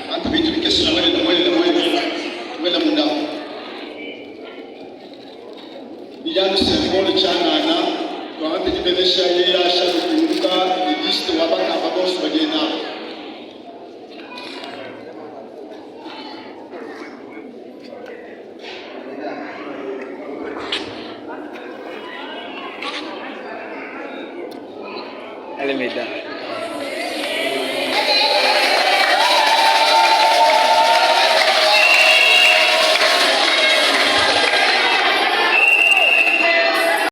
Bantu bintu bikese na mwele na mwele na mwele mwele munda bijanu symbole tshianana tuangate dibenesha yeyasha lukunduka ne liste wa bakamba bonso badiye nabo. Alameda.